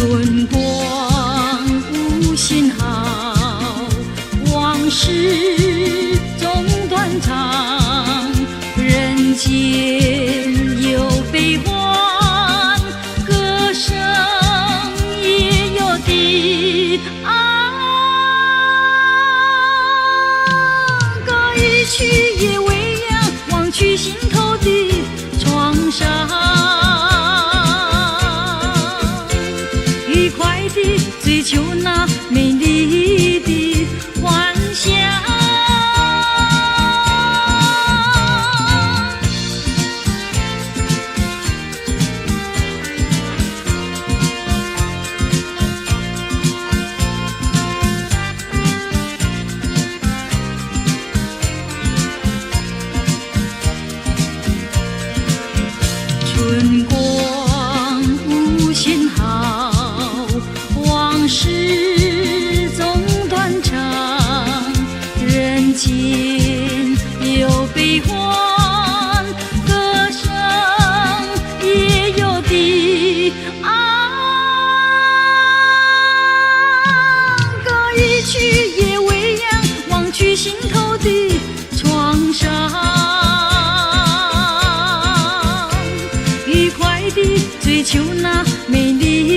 春光無限好，往事總斷腸。人間有悲歡，歌聲也有低昂。歌一曲也未央，忘去心頭的創傷。愉快地追求那美麗的幻想。春光無限好，往事總斷腸。人間有悲歡，歌聲也有低昂。歌一曲也未央，忘去心頭的創傷。愉快地追求那美麗。